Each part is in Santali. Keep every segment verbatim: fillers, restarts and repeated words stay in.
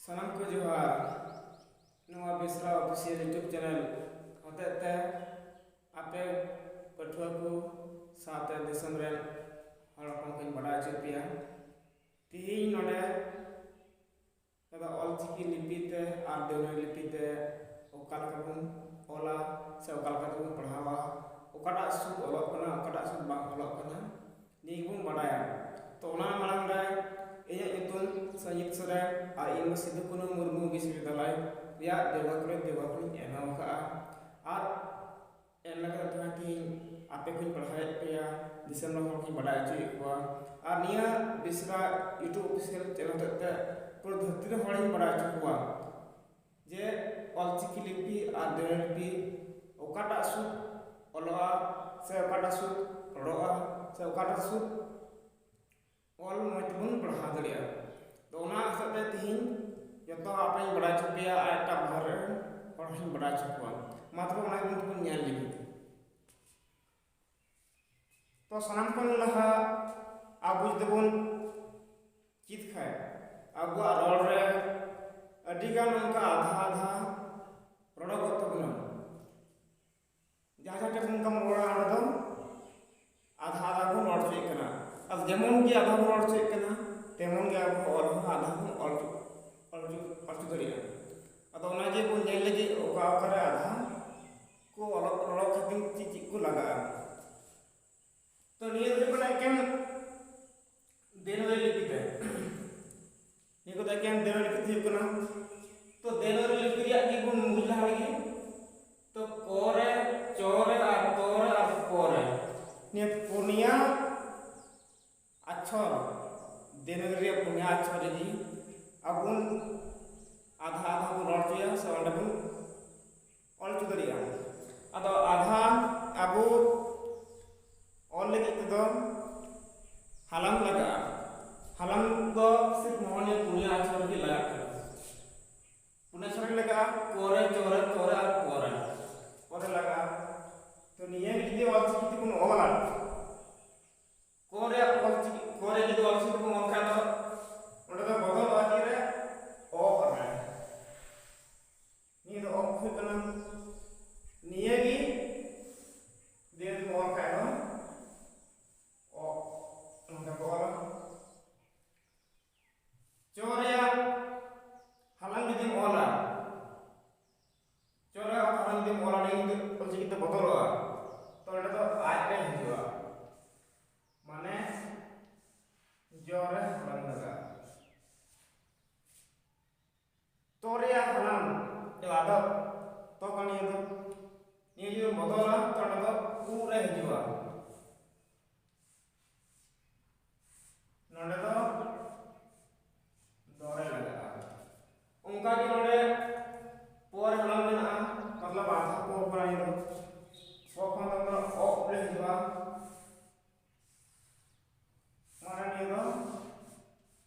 ᱥᱟᱱᱟᱢ ᱠᱚ ᱡᱚᱦᱟᱨ᱾ ᱱᱚᱣᱟ ᱵᱮᱥᱨᱟ ᱚᱯᱷᱤᱥᱤᱭᱟᱞ YouTube ᱪᱮᱱᱮᱞ ᱦᱚᱛᱮᱡ ᱛᱮ ᱟᱯᱮ ᱯᱟᱹᱴᱷᱩᱣᱟᱹ ᱠᱚ ᱥᱟᱶᱛᱮ ᱫᱤᱥᱚᱢ ᱨᱮᱱ ᱦᱚᱲ ᱦᱚᱯᱚᱱ ᱠᱚᱧ ᱵᱟᱰᱟᱭ ᱦᱚᱪᱚᱭᱮᱫ ᱯᱮᱭᱟ᱾ ᱛᱮᱦᱮᱧ ᱱᱚᱰᱮ ᱟᱫᱚ ᱚᱞᱪᱤᱠᱤ ᱞᱤᱯᱤ ᱛᱮ ᱟᱨ ᱫᱮᱣᱱᱟᱜᱚᱨᱤ ᱞᱤᱯᱤ ᱛᱮ ᱚᱠᱟ ᱞᱮᱠᱟ ᱵᱚᱱ ᱚᱞᱟ ᱥᱮ ᱚᱠᱟ ᱞᱮᱠᱟ ᱛᱮᱵᱚᱱ ᱯᱟᱲᱦᱟᱣᱟ, ᱚᱠᱟᱴᱟᱜ ᱥᱩᱫ ᱚᱞᱚᱜ ᱠᱟᱱᱟ, ᱚᱠᱟᱴᱟᱜ ᱥᱩᱫ ᱵᱟᱝ ᱚᱞᱚᱜ ᱠᱟᱱᱟ, ᱱᱤᱭᱟᱹ ᱜᱮᱵᱚᱱ ᱵᱟᱰᱟᱭᱟ᱾ ᱛᱚ ᱚᱱᱟ ᱢᱟᱲᱟᱝ ᱨᱮ ᱤᱧᱟᱹᱜ ᱧᱩᱛᱩᱢ ᱥᱚᱧᱡᱤᱛ ᱥᱚᱨᱮᱱ ᱟᱨ ᱤᱧ ᱫᱚ ᱥᱤᱫᱩ ᱠᱟᱹᱱᱦᱩ ᱢᱩᱨᱢᱩ ᱵᱤᱥᱥᱚᱵᱤᱫᱽᱫᱟᱞᱚᱭ ᱨᱮᱭᱟᱜ ᱫᱮᱣᱜᱟ ᱠᱚᱞᱮᱡᱽ ᱫᱮᱣᱜᱟ ᱠᱷᱚᱱᱤᱧ ᱮᱢ ᱟᱠᱟᱫᱼᱟ᱾ ᱟᱨ ᱮᱱ ᱞᱮᱠᱟ ᱛᱮᱦᱚᱸ ᱛᱮᱦᱮᱧ ᱟᱯᱮ ᱠᱚᱧ ᱯᱟᱲᱦᱟᱣᱮᱫ ᱯᱮᱭᱟ, ᱫᱤᱥᱚᱢ ᱨᱮᱱ ᱦᱚᱲ ᱠᱚᱧ ᱵᱟᱰᱟᱭ ᱦᱚᱪᱚᱭᱮᱫ ᱠᱚᱣᱟ᱾ ᱟᱨ ᱱᱤᱭᱟᱹ ᱵᱮᱥᱨᱟ YouTube ᱚᱯᱷᱤᱥᱤᱭᱟᱞ ᱪᱮᱱᱮᱞ ᱦᱚᱛᱮᱡ ᱛᱮ ᱯᱩᱨᱟᱹ ᱫᱷᱟᱹᱨᱛᱤ ᱨᱮᱱ ᱦᱚᱲᱤᱧ ᱵᱟᱰᱟᱭ ᱦᱚᱪᱚ ᱠᱚᱣᱟ ᱡᱮ ᱚᱞᱪᱤᱠᱤ ᱞᱤᱯᱤ ᱟᱨ ᱫᱮᱣᱱᱟᱜᱚᱨᱤ ᱞᱤᱯᱤ ᱚᱠᱟᱴᱟᱜ ᱥᱩᱫ ᱚᱞᱚᱜᱼᱟ ᱥᱮ ᱚᱠᱟᱴᱟᱜ ᱥᱩᱫ ᱨᱚᱲᱚᱜᱼᱟ ᱥᱮ ᱚᱠᱟᱴᱟᱜ ᱥᱩᱫ ᱚᱞ ᱢᱚᱡᱽ ᱛᱮᱵᱚᱱ ᱯᱟᱲᱦᱟᱣ ᱫᱟᱲᱮᱭᱟᱜᱼᱟ᱾ ᱛᱚ ᱚᱱᱟ ᱦᱚᱛᱮᱡ ᱛᱮ ᱛᱮᱦᱮᱧ ᱡᱚᱛᱚ ᱟᱯᱮᱧ ᱵᱟᱰᱟᱭ ᱦᱚᱪᱚ ᱯᱮᱭᱟ ᱟᱨ ᱮᱴᱟᱜ ᱵᱟᱦᱨᱮ ᱨᱮᱱ ᱦᱚᱲ ᱦᱚᱸᱧ ᱵᱟᱰᱟᱭ ᱦᱚᱪᱚ ᱠᱚᱣᱟ᱾ ᱢᱟ ᱛᱚᱵᱮ ᱚᱱᱟ ᱜᱮᱵᱚᱱ ᱧᱮᱞ ᱞᱮᱜᱮ᱾ ᱛᱚ ᱥᱟᱱᱟᱢ ᱠᱷᱚᱱ ᱞᱟᱦᱟ ᱟᱵᱚ ᱡᱩᱫᱤ ᱵᱚᱱ ᱪᱮᱫ ᱠᱷᱟᱡ, ᱟᱵᱚᱣᱟᱜ ᱨᱚᱲ ᱨᱮ ᱟᱹᱰᱤᱜᱟᱱ ᱚᱱᱠᱟ ᱟᱫᱷᱟ ᱟᱫᱷᱟ ᱨᱚᱲᱚᱜᱚᱜ ᱛᱟᱵᱚᱱᱟ᱾ ᱡᱟᱦᱟᱸ ᱡᱟᱦᱟᱸ ᱴᱷᱮᱱ ᱚᱱᱠᱟᱢ ᱨᱚᱲᱟ, ᱚᱸᱰᱮ ᱫᱚ ᱟᱫᱷᱟ ᱟᱫᱷᱟ ᱵᱚᱱ ᱨᱚᱲ ᱦᱚᱪᱚᱭᱮᱫ ᱠᱟᱱᱟ᱾ ᱟᱨ ᱡᱮᱢᱚᱱ ᱜᱮ ᱟᱫᱷᱟ ᱵᱚᱱ ᱨᱚᱲ ᱦᱚᱪᱚᱭᱮᱫ ᱠᱟᱱᱟ, ᱛᱮᱢᱚᱱ ᱜᱮ ᱟᱵᱚ ᱚᱞ ᱦᱚᱸ ᱟᱫᱷᱟ ᱵᱚᱱ ᱚᱞ ᱦᱚᱪᱚ-, ᱚᱞ ᱦᱚᱪᱚ-, ᱚᱞ ᱦᱚᱪᱚ ᱫᱟᱲᱮᱭᱟᱜᱼᱟ᱾ ᱟᱫᱚ ᱚᱱᱟ ᱜᱮ ᱵᱚᱱ ᱧᱮᱞ ᱞᱟᱹᱜᱤᱫ ᱚᱠᱟ ᱚᱠᱟᱨᱮ ᱟᱫᱷᱟ ᱠᱚ ᱚᱞᱚᱜ ᱨᱚᱲ ᱠᱷᱟᱹᱛᱤᱨ ᱪᱮᱫ ᱪᱮᱫ ᱠᱚ ᱞᱟᱜᱟᱜᱼᱟ᱾ ᱛᱚ ᱱᱤᱭᱟᱹ ᱫᱚ ᱦᱩᱭᱩᱜ ᱠᱟᱱᱟ ᱮᱠᱮᱱ ᱫᱮᱣᱱᱟᱜᱚᱨᱤ ᱞᱤᱯᱤ ᱛᱮ᱾ ᱱᱤᱭᱟᱹ ᱠᱚᱫᱚ ᱮᱠᱮᱱ ᱫᱮᱣᱱᱟᱜᱚᱨᱤ ᱞᱤᱯᱤ ᱛᱮ ᱦᱩᱭᱩᱜ ᱠᱟᱱᱟ᱾ ᱛᱚ ᱫᱮᱣᱱᱟᱜᱚᱨᱤ ᱞᱤᱯᱤ ᱨᱮᱭᱟᱜ ᱜᱮ ᱵᱚᱱ ᱵᱩᱡᱽ ᱞᱟᱦᱟ ᱞᱮᱜᱮ᱾ ᱛᱚ ᱠᱚ ᱨᱮ, ᱪᱚ ᱨᱮ ᱟᱨ ᱛᱚ ᱨᱮ ᱟᱨ ᱯᱚ ᱨᱮ, ᱱᱤᱭᱟᱹ ᱯᱩᱱᱭᱟ ᱟᱪᱷᱚᱨ, ᱫᱮᱣᱱᱟᱜᱚᱨᱤ ᱨᱮᱭᱟᱜ ᱯᱩᱱᱭᱟ ᱟᱪᱷᱚᱨ ᱨᱮᱜᱮ ᱟᱵᱚ ᱵᱚᱱ ᱟᱫᱷᱟ ᱟᱫᱷᱟ ᱵᱚᱱ ᱨᱚᱲ ᱦᱚᱪᱚᱭᱟ ᱥᱮ ᱚᱸᱰᱮ ᱵᱚᱱ ᱚᱞ ᱦᱚᱪᱚ ᱫᱟᱲᱮᱭᱟᱜᱼᱟ᱾ ᱟᱫᱚ ᱟᱫᱷᱟ ᱟᱵᱚ ᱚᱞ ᱞᱟᱹᱜᱤᱫ ᱛᱮᱫᱚ ᱦᱟᱞᱟᱝ ᱞᱟᱜᱟᱜᱼᱟ᱾ ᱦᱟᱞᱟᱝ ᱫᱚ ᱥᱤᱨᱯ ᱱᱚᱜᱼᱚ ᱱᱤᱭᱟᱹ ᱯᱩᱱᱭᱟ ᱟᱪᱷᱚᱨ ᱜᱮ ᱞᱟᱜᱟᱜ ᱠᱟᱱᱟ᱾ ᱯᱩᱱᱭᱟ ᱟᱪᱷᱚᱨ ᱜᱮ ᱞᱟᱜᱟᱜᱼᱟ, ᱠᱚ ᱨᱮ, ᱪᱚ ᱨᱮ, ᱛᱚ ᱨᱮ ᱟᱨ ᱯᱚ ᱨᱮ᱾ ᱯᱚ ᱨᱮ ᱞᱟᱜᱟᱜᱼᱟ᱾ ᱛᱚ ᱱᱤᱭᱟᱹ ᱜᱮ ᱡᱩᱫᱤ ᱚᱞ ᱪᱤᱠᱤ ᱛᱮᱵᱚᱱ ᱚᱞᱟ, ᱠᱚ ᱨᱮᱭᱟᱜ ᱚᱞ ᱪᱤᱠᱤ, ᱠᱚ ᱨᱮ ᱡᱩᱫᱤ ᱚᱞ ᱪᱤᱠᱤ ᱛᱮᱵᱚᱱ ᱚᱞ ᱠᱷᱟᱱ ᱫᱚ ᱚᱸᱰᱮ ᱫᱚ ᱵᱚᱫᱚᱞᱚᱜᱼᱟ ᱪᱮᱫ ᱨᱮ? ᱚ, ᱪᱚ ᱨᱮᱭᱟᱜ ᱦᱟᱞᱟᱝ ᱡᱩᱫᱤᱢ ᱚᱞᱟ, ᱪᱚ ᱨᱮᱭᱟᱜ ᱦᱟᱞᱟᱝ ᱡᱩᱫᱤᱢ ᱚᱞᱟ, ᱱᱤᱭᱟᱹ ᱡᱩᱫᱤ ᱚᱞᱪᱤᱠᱤ ᱛᱮ ᱵᱚᱫᱚᱞᱚᱜᱼᱟ, ᱛᱚ ᱚᱸᱰᱮ ᱫᱚ ᱟᱡ ᱨᱮ ᱦᱤᱡᱩᱜᱼᱟ, ᱢᱟᱱᱮ ᱡᱚ ᱨᱮ ᱦᱟᱞᱟᱝ ᱞᱟᱜᱟᱜᱼᱟ᱾ ᱛᱚ ᱨᱮᱭᱟᱜ ᱦᱟᱞᱟᱝ ᱮ ᱟᱫᱚ ᱛᱚ ᱠᱟᱱ ᱱᱤᱭᱟᱹ ᱫᱚ, ᱱᱤᱭᱟᱹ ᱡᱩᱫᱤᱢ ᱵᱚᱫᱚᱞᱟ, ᱛᱚ ᱚᱸᱰᱮ ᱫᱚ ᱩ ᱨᱮ ᱦᱤᱡᱩᱜᱼᱟ, ᱱᱚᱰᱮ ᱫᱚ ᱫᱚ ᱨᱮ ᱞᱟᱜᱟᱜᱼᱟ᱾ ᱚᱱᱠᱟ ᱜᱮ ᱱᱚᱰᱮ ᱯᱚᱨᱮ ᱦᱟᱞᱟᱝ ᱢᱮᱱᱟᱜᱼᱟ, ᱢᱚᱛᱞᱚᱵ ᱟᱫᱷᱟ ᱯᱚ ᱠᱟᱱᱟ ᱱᱤᱭᱟᱹ ᱫᱚ, ᱯᱚ ᱠᱷᱚᱱ ᱫᱚ ᱚ ᱨᱮ ᱦᱤᱡᱩᱜᱼᱟ, ᱢᱟᱱᱮ ᱱᱤᱭᱟᱹ ᱫᱚ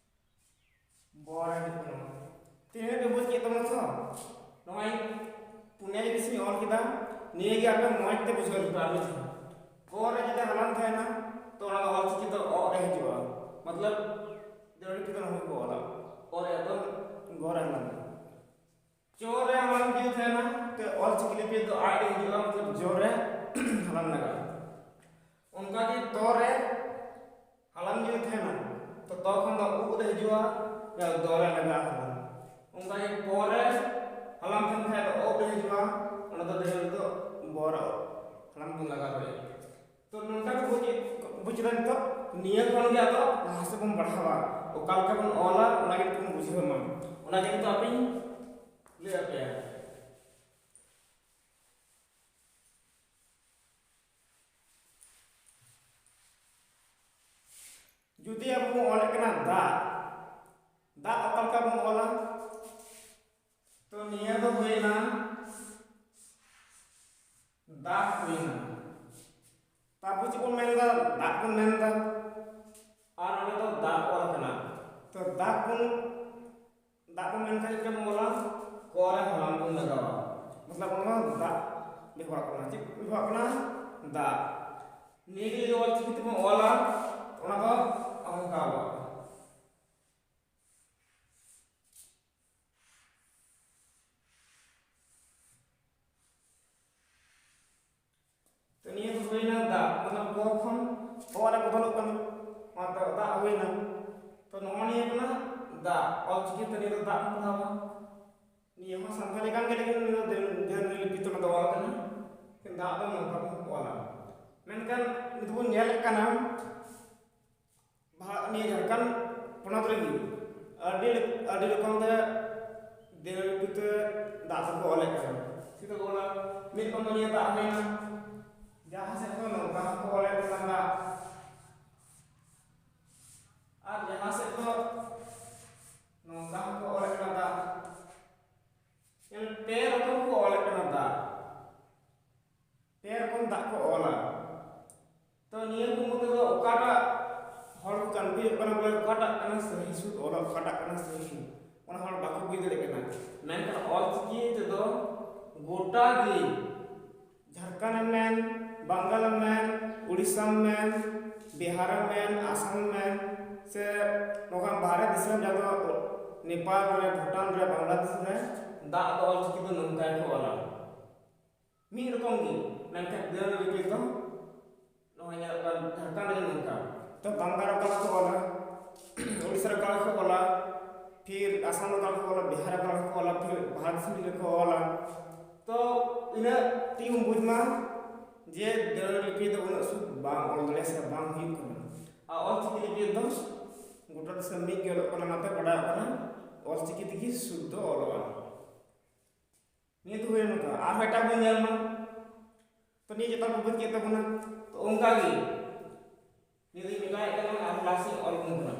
ᱵᱚ ᱨᱮ ᱦᱤᱡᱩᱜ ᱠᱟᱱᱟ᱾ ᱛᱤᱱᱟᱹᱜ ᱯᱮ ᱵᱩᱡᱽ ᱠᱮᱫ ᱛᱟᱵᱚᱱᱟ ᱛᱚ? ᱱᱚᱜᱼᱚᱭ ᱯᱩᱱᱭᱟ ᱡᱤᱱᱤᱥ ᱤᱧ ᱚᱞ ᱠᱮᱫᱟ, ᱱᱤᱭᱟᱹ ᱜᱮ ᱟᱯᱮ ᱢᱚᱡᱽ ᱛᱮ ᱵᱩᱡᱷᱟᱹᱣ ᱫᱚᱨᱠᱟᱨ ᱢᱮᱱᱟᱜᱼᱟ᱾ ᱠᱚ ᱨᱮ ᱡᱩᱫᱤ ᱦᱟᱞᱟᱝ ᱛᱟᱦᱮᱱᱟ, ᱛᱚ ᱚᱱᱟ ᱫᱚ ᱚᱞ ᱪᱤᱠᱤ ᱫᱚ ᱚ ᱨᱮ ᱦᱤᱡᱩᱜᱼᱟ, ᱢᱚᱛᱞᱚᱵ ᱫᱟᱹᱲ ᱠᱮᱫᱟ ᱱᱚᱜᱼᱚᱭ ᱠᱚ ᱚᱞᱟ, ᱚ ᱨᱮ ᱫᱚ ᱜᱚ ᱨᱮ ᱦᱟᱞᱟᱝ᱾ ᱪᱚ ᱨᱮ ᱦᱟᱞᱟᱝ ᱡᱩᱫᱤ ᱛᱟᱦᱮᱱᱟ, ᱛᱚ ᱚᱞ ᱪᱤᱠᱤ ᱞᱤᱯᱤ ᱫᱚ ᱟᱡ ᱨᱮ ᱦᱤᱡᱩᱜᱼᱟ, ᱢᱚᱛᱞᱚᱵ ᱡᱚ ᱨᱮ ᱦᱟᱞᱟᱝ ᱞᱟᱜᱟᱜᱼᱟ᱾ ᱚᱱᱠᱟ ᱜᱮ ᱛᱚ ᱨᱮ ᱦᱟᱞᱟᱝ ᱡᱩᱫᱤ ᱛᱟᱦᱮᱱᱟ, ᱛᱚ ᱛᱚ ᱠᱷᱚᱱ ᱫᱚ ᱩ ᱨᱮ ᱦᱤᱡᱩᱜᱼᱟ, ᱫᱚ ᱨᱮ ᱞᱟᱜᱟᱜᱼᱟ ᱦᱟᱞᱟᱝ᱾ ᱚᱱᱠᱟ ᱜᱮ ᱯᱚ ᱨᱮ ᱦᱟᱞᱟᱝ ᱛᱟᱦᱮᱱ ᱠᱷᱟᱡ ᱫᱚ ᱚ ᱨᱮ ᱦᱤᱡᱩᱜᱼᱟ, ᱚᱱᱟ ᱫᱚ ᱰᱷᱮᱨ ᱫᱚ ᱵᱚ ᱨᱮ ᱦᱟᱞᱟᱝ ᱵᱚᱱ ᱞᱟᱜᱟᱣ ᱫᱟᱲᱮᱭᱟᱜᱼᱟ᱾ ᱛᱚ ᱱᱚᱝᱠᱟ ᱜᱮ ᱵᱩᱡᱽ, ᱵᱩᱡᱽ ᱠᱮᱫᱟ ᱱᱤᱛᱚᱜ᱾ ᱱᱤᱭᱟᱹ ᱠᱷᱚᱱ ᱜᱮ ᱟᱫᱚ ᱞᱟᱦᱟ ᱥᱮᱫ ᱵᱚᱱ ᱵᱟᱲᱦᱟᱣᱟ, ᱚᱠᱟ ᱞᱮᱠᱟ ᱵᱚᱱ ᱚᱞᱟ, ᱚᱱᱟ ᱜᱮ ᱱᱤᱛᱚᱜ ᱵᱚᱱ ᱵᱩᱡᱷᱟᱹᱣ ᱢᱟ, ᱚᱱᱟ ᱜᱮ ᱱᱤᱛᱚᱜ ᱟᱯᱮᱧ ᱞᱟᱹᱭ ᱟᱯᱮᱭᱟ᱾ ᱡᱩᱫᱤ ᱟᱵᱚ ᱵᱚᱱ ᱚᱞᱮᱫ ᱠᱟᱱᱟ ᱫᱟᱜ, ᱫᱟᱜ ᱚᱠᱟ ᱞᱮᱠᱟ ᱵᱚᱱ ᱚᱞᱟ? ᱛᱚ ᱱᱤᱭᱟᱹ ᱫᱚ ᱦᱩᱭᱱᱟ ᱫᱟᱜ ᱦᱩᱭᱱᱟ᱾ ᱛᱟᱨᱯᱚᱨ ᱪᱮᱫ ᱵᱚᱱ ᱢᱮᱱᱫᱟ? ᱫᱟᱜ ᱵᱚᱱ ᱢᱮᱱᱫᱟ᱾ ᱟᱨ ᱱᱚᱰᱮ ᱫᱚ ᱫᱟᱜ ᱚᱞ ᱠᱟᱱᱟ᱾ ᱛᱚ ᱫᱟᱜ ᱵᱚᱱ, ᱫᱟᱜ ᱵᱚᱱ ᱢᱮᱱᱠᱷᱟᱱ ᱪᱮᱫ ᱵᱚᱱ ᱚᱞᱟ? ᱠᱚ ᱨᱮ ᱦᱟᱞᱟᱝ ᱵᱚᱱ ᱞᱟᱜᱟᱣᱟ᱾ ᱢᱚᱛᱞᱚᱵ ᱚᱱᱟ ᱫᱟᱜ ᱵᱮᱵᱚᱦᱟᱨ ᱠᱟᱱᱟ᱾ ᱪᱮᱫ ᱵᱮᱵᱚᱦᱟᱨ ᱠᱟᱱᱟ? ᱫᱟᱜ᱾ ᱱᱤᱭᱟᱹ ᱜᱮ ᱡᱩᱫᱤ ᱚᱞ ᱪᱤᱠᱤ ᱛᱮᱵᱚᱱ ᱚᱞᱟ, ᱚᱱᱟ ᱫᱚ ᱚᱱᱠᱟ ᱚᱞᱚᱜᱼᱟ᱾ ᱛᱚ ᱱᱤᱭᱟᱹ ᱫᱚ ᱦᱩᱭᱱᱟ ᱫᱟᱜ, ᱢᱚᱛᱞᱚᱵ ᱠᱚ ᱠᱷᱚᱱ ᱚ ᱨᱮ ᱵᱚᱫᱚᱞᱚᱜ ᱠᱟᱱᱟ, ᱚᱱᱟᱛᱮ ᱫᱟᱜ ᱦᱩᱭᱱᱟ᱾ ᱛᱚ ᱱᱚᱜᱼᱚ ᱱᱤᱭᱟᱹ ᱠᱟᱱᱟ ᱫᱟᱜ, ᱚᱞ ᱪᱤᱠᱤ ᱛᱮ ᱱᱤᱭᱟᱹ ᱫᱚ ᱫᱟᱜ ᱵᱚᱱ ᱯᱟᱲᱦᱟᱣᱟ᱾ ᱱᱤᱭᱟᱹ ᱦᱚᱸ ᱥᱟᱱᱛᱟᱲᱤ ᱠᱟᱱ ᱜᱮ, ᱞᱮᱠᱤᱱ ᱱᱤᱭᱟᱹ ᱫᱚ ᱫᱮᱵᱽ-, ᱫᱮᱵᱽᱱᱟᱜᱚᱨᱤ ᱞᱤᱯᱤ ᱛᱮ ᱚᱱᱟ ᱫᱚ ᱚᱞ ᱠᱟᱱᱟ᱾ ᱫᱟᱜ ᱫᱚ ᱱᱚᱝᱠᱟ ᱵᱚᱱ ᱚᱞᱟ᱾ ᱢᱮᱱᱠᱷᱟᱱ ᱱᱤᱛᱚᱜ ᱵᱚᱱ ᱧᱮᱞᱮᱫ ᱠᱟᱱᱟ, ᱵᱷᱟ-, ᱱᱤᱭᱟᱹ ᱡᱷᱟᱲᱠᱷᱚᱸᱰ ᱯᱚᱱᱚᱛ ᱨᱮᱜᱮ ᱟᱹᱰᱤ, ᱟᱹᱰᱤ ᱨᱚᱠᱚᱢ ᱛᱮ ᱫᱮᱵᱽᱱᱟᱜᱚᱨᱤ ᱞᱤᱯᱤ ᱛᱮ ᱫᱟᱜ ᱫᱚᱠᱚ ᱚᱞᱮᱫ ᱠᱟᱱᱟ᱾ ᱪᱮᱫ ᱠᱚ ᱚᱞᱟ? ᱢᱤᱫ ᱨᱚᱠᱚᱢ ᱫᱚ ᱱᱤᱭᱟᱹ ᱫᱟᱜ ᱦᱩᱭᱱᱟ, ᱡᱟᱦᱟᱸ ᱥᱮᱫ ᱠᱷᱚᱱ ᱱᱚᱝᱠᱟ ᱦᱚᱸᱠᱚ ᱚᱞᱮᱫ ᱠᱟᱱᱟ ᱫᱟᱜ, ᱟᱨ ᱡᱟᱦᱟᱸ ᱥᱮᱫ ᱫᱚ ᱱᱚᱝᱠᱟ ᱦᱚᱸᱠᱚ ᱚᱞᱮᱫ ᱠᱟᱱᱟ ᱫᱟᱜ᱾ ᱧᱮᱞ, ᱯᱮ ᱨᱚᱠᱚᱢ ᱠᱚ ᱚᱞᱮᱫ ᱠᱟᱱᱟ ᱫᱟᱜ, ᱯᱮ ᱨᱚᱠᱚᱢ ᱫᱟᱜ ᱠᱚ ᱚᱞᱟ᱾ ᱛᱚ ᱱᱤᱭᱟᱹ ᱠᱚ ᱢᱚᱫᱽᱫᱷᱮ ᱫᱚ ᱚᱠᱟᱴᱟᱜ ᱦᱚᱲ ᱠᱚ ᱠᱚᱱᱯᱷᱤᱭᱩᱡᱚᱜ ᱠᱟᱱᱟ, ᱵᱚᱞᱮ ᱚᱠᱟᱴᱟᱜ ᱠᱟᱱᱟ ᱥᱟᱹᱦᱤ ᱥᱩᱫ, ᱚᱞ ᱚᱠᱟᱴᱟᱜ ᱠᱟᱱᱟ ᱥᱟᱹᱦᱤ ᱥᱩᱫ, ᱚᱱᱟ ᱦᱚᱲ ᱵᱟᱠᱚ ᱵᱩᱡᱽ ᱫᱟᱲᱮᱭᱟᱜ ᱠᱟᱱᱟ᱾ ᱢᱮᱱᱠᱷᱟᱱ ᱚᱞ ᱪᱤᱠᱤ ᱛᱮᱫᱚ ᱜᱚᱴᱟ ᱜᱮ, ᱡᱷᱟᱲᱠᱷᱚᱸᱰ ᱮᱢ ᱢᱮᱱ, ᱵᱟᱝᱜᱟᱞ ᱮᱢ ᱢᱮᱱ, ᱩᱲᱤᱥᱥᱟ ᱮᱢ ᱢᱮᱱ, ᱵᱤᱦᱟᱨ ᱮᱢ ᱢᱮᱱ, ᱟᱥᱟᱢ ᱮᱢ ᱢᱮᱱ, ᱥᱮ ᱱᱚᱝᱠᱟ ᱵᱟᱦᱨᱮ ᱫᱤᱥᱚᱢ, ᱡᱟᱦᱟᱸ ᱫᱚ ᱱᱮᱯᱟᱞ ᱨᱮ, ᱵᱷᱩᱴᱟᱱ ᱨᱮ, ᱵᱟᱝᱞᱟᱫᱮᱥ ᱨᱮ, ᱫᱟᱜ ᱫᱚ ᱚᱞ ᱪᱤᱠᱤ ᱫᱚ ᱱᱚᱝᱠᱟ ᱜᱮᱠᱚ ᱚᱞᱟ, ᱢᱤᱫ ᱨᱚᱠᱚᱢ ᱜᱮ᱾ ᱢᱮᱱᱠᱷᱟᱱ ᱫᱮᱵᱽᱱᱟᱜᱚᱨᱤ ᱞᱤᱯᱤ ᱫᱚ ᱱᱚᱜᱼᱚᱭ ᱧᱮᱞᱚᱜ ᱠᱟᱱ ᱡᱷᱟᱲᱠᱷᱚᱸᱰ ᱨᱮ ᱱᱚᱝᱠᱟ᱾ ᱛᱚ ᱵᱟᱝᱜᱟᱞ ᱨᱮ ᱚᱠᱟ ᱞᱮᱠᱟ ᱠᱚ ᱚᱞᱟ, ᱩᱲᱤᱥᱥᱟ ᱨᱮ ᱚᱠᱟ ᱞᱮᱠᱟ ᱠᱚ ᱚᱞᱟ, ᱯᱷᱤᱨ ᱟᱥᱟᱢ ᱨᱮ ᱚᱠᱟ ᱞᱮᱠᱟ ᱠᱚ ᱚᱞᱟ, ᱵᱤᱦᱟᱨ ᱨᱮ ᱚᱠᱟ ᱞᱮᱠᱟ ᱠᱚ ᱚᱞᱟ, ᱯᱷᱤᱨ ᱵᱷᱟᱨᱚᱛ ᱫᱤᱥᱚᱢ ᱨᱮ ᱠᱚ ᱚᱞᱟ᱾ ᱛᱚ ᱤᱱᱟᱹᱜ ᱛᱮᱜᱮ ᱵᱚᱱ ᱵᱩᱡᱽ ᱢᱟ ᱡᱮ ᱫᱮᱵᱽᱱᱟᱜᱚᱨᱤ ᱞᱤᱯᱤ ᱫᱚ ᱩᱱᱟᱹᱜ ᱥᱩᱫ ᱵᱟᱝ ᱚᱞ ᱫᱟᱲᱮᱭᱟᱜᱼᱟ ᱥᱮ ᱵᱟᱝ ᱦᱩᱭᱩᱜ ᱠᱟᱱᱟ᱾ ᱟᱨ ᱚᱞ ᱪᱤᱠᱤ ᱞᱤᱯᱤ ᱫᱚ ᱜᱚᱴᱟ ᱫᱤᱥᱚᱢ ᱢᱤᱫ ᱜᱮ ᱚᱞᱚᱜ ᱠᱟᱱᱟ, ᱚᱱᱟᱛᱮ ᱵᱟᱰᱟᱭᱚᱜ ᱠᱟᱱᱟ ᱚᱞ ᱪᱤᱠᱤ ᱛᱮᱜᱮ ᱥᱩᱫ ᱫᱚ ᱚᱞᱚᱜᱼᱟ᱾ ᱱᱤᱭᱟᱹ ᱫᱚ ᱦᱩᱭᱮᱱ ᱱᱚᱝᱠᱟ᱾ ᱟᱨᱦᱚᱸ ᱮᱴᱟᱜ ᱵᱚᱱ ᱧᱮᱞ ᱢᱟ᱾ ᱛᱚ ᱱᱤᱭᱟᱹ ᱡᱚᱛᱚ ᱠᱚ ᱵᱩᱡᱽ ᱠᱮᱫ ᱛᱟᱵᱚᱱᱟ᱾ ᱛᱚ ᱚᱱᱠᱟ ᱜᱮ ᱱᱤᱭᱟᱹ ᱫᱚᱧ ᱢᱮᱴᱟᱣᱮᱫ ᱠᱟᱱᱟ ᱟᱨ ᱞᱟᱦᱟ ᱥᱮᱫ ᱚᱞ ᱵᱚᱱ ᱠᱟᱱᱟ᱾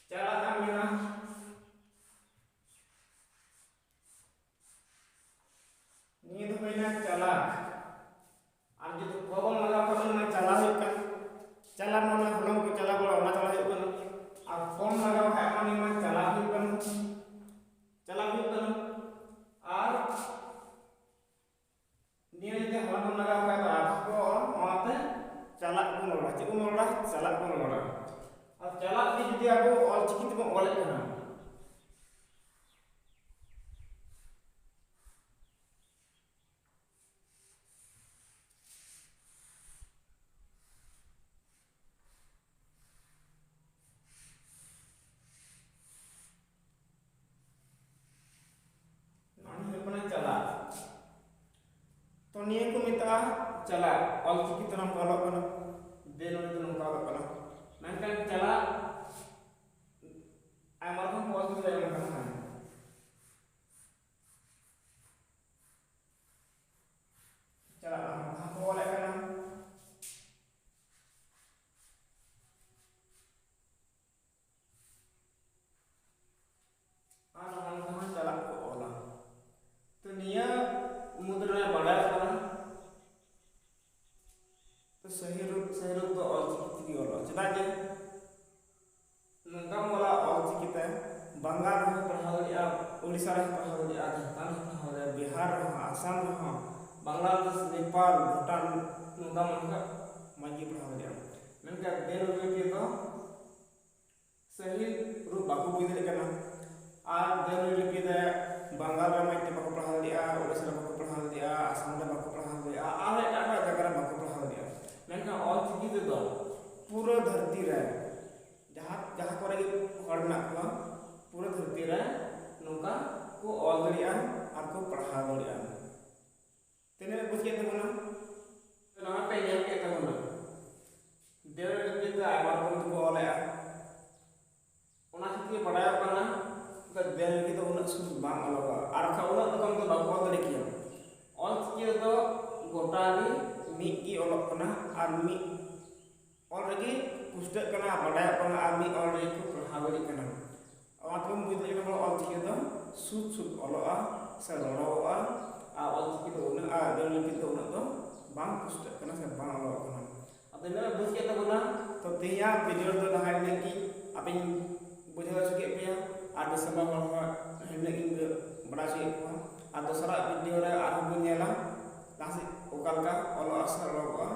ᱪᱟᱞᱟᱜ ᱠᱟᱱ ᱢᱮᱱᱟ᱾ ᱱᱤᱭᱟᱹ ᱫᱚ ᱦᱩᱭᱱᱟ ᱪᱟᱞᱟᱜ᱾ ᱟᱨ ᱡᱩᱫᱤ ᱠᱚ ᱵᱚᱱ ᱞᱟᱜᱟᱣ ᱠᱷᱟᱱ ᱢᱟ ᱪᱟᱞᱟᱣ ᱦᱩᱭᱩᱜ ᱠᱟᱱᱟ᱾ ᱪᱟᱞᱟᱜ ᱢᱟ ᱚᱱᱟ ᱦᱚᱞᱚᱝ ᱠᱚ ᱪᱟᱞᱟᱣ ᱵᱟᱲᱟ, ᱚᱱᱟ ᱪᱟᱞᱟᱣ ᱦᱩᱭᱩᱜ ᱠᱟᱱᱟ᱾ ᱟᱨ ᱠᱚᱢ ᱞᱟᱜᱟᱣ ᱠᱷᱟᱱ ᱢᱟ ᱱᱤᱭᱟᱹ ᱢᱟ ᱪᱟᱞᱟᱣ ᱦᱩᱭᱩᱜ ᱠᱟᱱᱟ᱾ ᱪᱟᱞᱟᱣ ᱦᱩᱭᱩᱜ ᱠᱟᱱᱟ᱾ ᱟᱨ ᱱᱤᱭᱟᱹ ᱡᱩᱫᱤ ᱦᱚᱞᱚᱝ ᱵᱚᱱ ᱞᱟᱜᱟᱣ ᱠᱷᱟᱱ ᱫᱚ ᱟᱨ ᱠᱚ ᱚᱱᱟᱛᱮ ᱪᱟᱞᱟᱜ ᱵᱚᱱ ᱨᱚᱲᱟ᱾ ᱪᱮᱫ ᱵᱚᱱ ᱨᱚᱲᱟ? ᱪᱟᱞᱟᱜ ᱵᱚᱱ ᱨᱚᱲᱟ᱾ ᱟᱨ ᱪᱟᱞᱟᱜ ᱜᱮ ᱡᱩᱫᱤ ᱟᱵᱚ ᱚᱞ ᱪᱤᱠᱤ ᱛᱮᱵᱚᱱ ᱚᱞᱮᱫ ᱠᱟᱱᱟ, ᱪᱟᱞᱟᱜ ᱚᱞ ᱪᱤᱠᱤ ᱛᱮ ᱱᱚᱝᱠᱟ ᱚᱞᱚᱜ ᱠᱟᱱᱟ, ᱫᱮ ᱱᱚᱰᱮ ᱫᱚ ᱱᱚᱝᱠᱟ ᱚᱞᱚᱜ ᱠᱟᱱᱟ᱾ ᱢᱮᱱᱠᱷᱟᱱ ᱪᱟᱞᱟᱜ ᱟᱭᱢᱟ ᱨᱚᱠᱚᱢ ᱚᱞ ᱪᱤᱠᱤ ᱛᱮ ᱮᱢ ᱟᱠᱟᱱᱟ᱾ ᱪᱟᱞᱟᱜ ᱟᱨᱦᱚᱸ ᱠᱚ ᱚᱞᱮᱫ ᱠᱟᱱᱟ᱾ ᱟᱨ ᱱᱚᱜᱼᱚ ᱱᱚᱝᱠᱟ ᱦᱚᱸ ᱪᱟᱞᱟᱜ ᱠᱚ ᱚᱞᱟ᱾ ᱛᱚ ᱱᱤᱭᱟᱹ ᱢᱩᱫᱽ ᱨᱮ ᱵᱟᱰᱟᱭᱚᱜ ᱠᱟᱱᱟ, ᱛᱚ ᱥᱟᱹᱦᱤ ᱨᱩᱯ, ᱥᱟᱹᱦᱤ ᱨᱩᱯ ᱫᱚ ᱚᱞ ᱪᱤᱠᱤ ᱛᱮᱜᱮ ᱚᱞᱚᱜᱼᱟ᱾ ᱪᱮᱫᱟᱜ ᱡᱮ ᱱᱚᱝᱠᱟᱢ ᱚᱞᱟ ᱚᱞ ᱪᱤᱠᱤ ᱛᱮ, ᱵᱟᱝᱜᱟᱞ ᱨᱮᱦᱚᱸ ᱯᱟᱲᱦᱟᱣ ᱫᱟᱲᱮᱭᱟᱜᱼᱟ, ᱳᱰᱤᱥᱟ ᱨᱮᱦᱚᱸ ᱯᱟᱲᱦᱟᱣ ᱫᱟᱲᱮᱭᱟᱜᱼᱟ, ᱡᱷᱟᱲᱠᱷᱚᱸᱰ ᱨᱮᱦᱚᱸ ᱯᱟᱲᱦᱟᱣ ᱫᱟᱲᱮᱭᱟᱜᱼᱟ, ᱵᱤᱦᱟᱨ ᱨᱮᱦᱚᱸ, ᱟᱥᱟᱢ ᱨᱮᱦᱚᱸ, ᱵᱟᱝᱞᱟᱫᱮᱥ, ᱱᱮᱯᱟᱞ, ᱵᱷᱩᱴᱟᱱ, ᱱᱚᱝᱠᱟᱢ ᱚᱞ ᱞᱮᱠᱷᱟᱱ ᱢᱚᱡᱽ ᱜᱮ ᱯᱟᱲᱦᱟᱣ ᱫᱟᱲᱮᱭᱟᱜᱼᱟ᱾ ᱢᱮᱱᱠᱷᱟᱱ ᱫᱮᱱ ᱨᱤᱯᱤ ᱫᱚ ᱥᱟᱹᱦᱤ ᱨᱩᱯ ᱵᱟᱠᱚ ᱵᱩᱡᱽ ᱫᱟᱲᱮᱭᱟᱜ ᱠᱟᱱᱟ᱾ ᱟᱨ ᱫᱮᱵᱽᱱᱟᱜᱚᱨᱤ ᱞᱤᱯᱤ ᱨᱮ ᱵᱟᱝᱜᱟᱞ ᱨᱮ ᱢᱚᱡᱽ ᱛᱮ ᱵᱟᱠᱚ ᱯᱟᱲᱦᱟᱣ ᱫᱟᱲᱮᱭᱟᱜᱼᱟ, ᱳᱰᱤᱥᱟ ᱨᱮ ᱵᱟᱠᱚ ᱯᱟᱲᱦᱟᱣ ᱫᱟᱲᱮᱭᱟᱜᱼᱟ, ᱟᱥᱟᱢ ᱨᱮ ᱵᱟᱠᱚ ᱯᱟᱲᱦᱟᱣ ᱫᱟᱲᱮᱭᱟᱜᱼᱟ, ᱟᱨᱦᱚᱸ ᱮᱴᱟᱜ ᱮᱴᱟᱜ ᱡᱟᱭᱜᱟ ᱨᱮ ᱵᱟᱠᱚ ᱯᱟᱲᱦᱟᱣ ᱫᱟᱲᱮᱭᱟᱜᱼᱟ᱾ ᱢᱮᱱᱠᱷᱟᱱ ᱚᱞ ᱪᱤᱠᱤ ᱛᱮᱫᱚ ᱯᱩᱨᱟᱹ ᱫᱷᱟᱹᱨᱛᱤ ᱨᱮ ᱡᱟᱦᱟᱸ, ᱡᱟᱦᱟᱸ ᱠᱚᱨᱮ ᱜᱮ ᱦᱚᱲ ᱢᱮᱱᱟᱜ ᱠᱚᱣᱟ, ᱯᱩᱨᱟᱹ ᱫᱷᱟᱹᱨᱛᱤ ᱨᱮ ᱱᱚᱝᱠᱟ ᱠᱚ ᱚᱞ ᱫᱟᱲᱮᱭᱟᱜᱼᱟ ᱟᱨ ᱠᱚ ᱯᱟᱲᱦᱟᱣ ᱫᱟᱲᱮᱭᱟᱜᱼᱟ᱾ ᱛᱤᱱᱟᱹᱜ ᱯᱮ ᱵᱩᱡᱽ ᱠᱮᱫ ᱛᱟᱵᱚᱱᱟ? ᱱᱚᱣᱟ ᱯᱮ ᱧᱮᱞ ᱠᱮᱫ ᱛᱟᱵᱚᱱᱟ᱾ ᱫᱮᱵᱽᱱᱟᱜᱚᱨᱤ ᱞᱤᱯᱤ ᱛᱮ ᱟᱭᱢᱟ ᱨᱚᱠᱚᱢ ᱛᱮᱠᱚ ᱚᱞᱮᱜᱼᱟ᱾ ᱚᱱᱟ ᱠᱷᱟᱹᱛᱤᱨ ᱵᱟᱰᱟᱭᱚᱜ ᱠᱟᱱᱟ, ᱫᱮᱵᱽᱱᱟᱜᱚᱨᱤ ᱞᱤᱯᱤ ᱫᱚ ᱩᱱᱟᱹᱜ ᱥᱩᱫ ᱵᱟᱝ ᱚᱞᱚᱜᱚᱜᱼᱟ, ᱟᱨ ᱵᱟᱠᱷᱟᱱ ᱩᱱᱟᱹᱜ ᱨᱚᱠᱚᱢ ᱫᱚ ᱵᱟᱠᱚ ᱚᱞ ᱫᱟᱲᱮ ᱠᱮᱭᱟ᱾ ᱚᱞ ᱪᱤᱠᱤ ᱨᱮᱫᱚ ᱜᱚᱴᱟ ᱜᱮ ᱢᱤᱫ ᱜᱮ ᱚᱞᱚᱜ ᱠᱟᱱᱟ, ᱟᱨ ᱢᱤᱫ ᱚᱞ ᱨᱮᱜᱮ ᱯᱩᱥᱴᱟᱹᱜ ᱠᱟᱱᱟ, ᱵᱟᱰᱟᱭᱚᱜ ᱠᱟᱱᱟ, ᱟᱨ ᱢᱤᱫ ᱚᱞ ᱨᱮᱜᱮ ᱠᱚ ᱯᱟᱲᱦᱟᱣ ᱫᱟᱲᱮᱭᱟᱜ ᱠᱟᱱᱟ᱾ ᱚᱱᱟ ᱛᱮᱵᱚᱱ ᱵᱩᱡᱽ ᱫᱟᱲᱮᱭᱟᱜ ᱠᱟᱱᱟ, ᱚᱞ ᱪᱤᱠᱤ ᱫᱚ ᱥᱩᱫ ᱥᱩᱫ ᱚᱞᱚᱜᱼᱟ ᱥᱮ ᱨᱚᱲᱚᱜᱚᱜᱼᱟ, ᱟᱨ ᱚᱞ ᱪᱤᱠᱤ ᱫᱚ ᱩᱱᱟᱹᱜ, ᱟᱨ ᱫᱮᱵᱽᱱᱟᱜᱚᱨᱤ ᱞᱤᱯᱤ ᱫᱚ ᱩᱱᱟᱹᱜ ᱫᱚ ᱵᱟᱝ ᱯᱩᱥᱴᱟᱹᱜ ᱠᱟᱱᱟ ᱥᱮ ᱵᱟᱝ ᱚᱞᱚᱜᱚᱜ ᱠᱟᱱᱟ᱾ ᱟᱫᱚ ᱱᱤᱱᱟᱹᱜ ᱵᱩᱡᱽ ᱠᱮᱫ ᱛᱟᱵᱚᱱᱟ᱾ ᱛᱚ ᱛᱮᱦᱮᱧᱟᱜ ᱵᱷᱤᱰᱤᱭᱳ ᱫᱚ ᱱᱟᱦᱟᱜ ᱤᱱᱟᱹᱜ ᱜᱮ, ᱟᱯᱮᱧ ᱵᱩᱡᱷᱟᱹᱣ ᱦᱚᱪᱚ ᱠᱮᱫ ᱯᱮᱭᱟ, ᱟᱨ ᱫᱤᱥᱚᱢ ᱦᱚᱲ ᱦᱚᱸ ᱤᱱᱟᱹᱜ ᱜᱤᱧ ᱵᱟᱰᱟᱭ ᱦᱚᱪᱚᱭᱮᱫ ᱠᱚᱣᱟ᱾ ᱟᱨ ᱫᱚᱥᱟᱨᱟᱜ ᱵᱷᱤᱰᱤᱭᱳ ᱨᱮ ᱟᱨᱦᱚᱸ ᱵᱚᱱ ᱧᱮᱞᱟ ᱞᱟᱦᱟ ᱥᱮᱫ ᱚᱠᱟ ᱞᱮᱠᱟ ᱚᱞᱚᱜᱼᱟ ᱥᱮ ᱨᱚᱲᱚᱜᱚᱜᱼᱟ᱾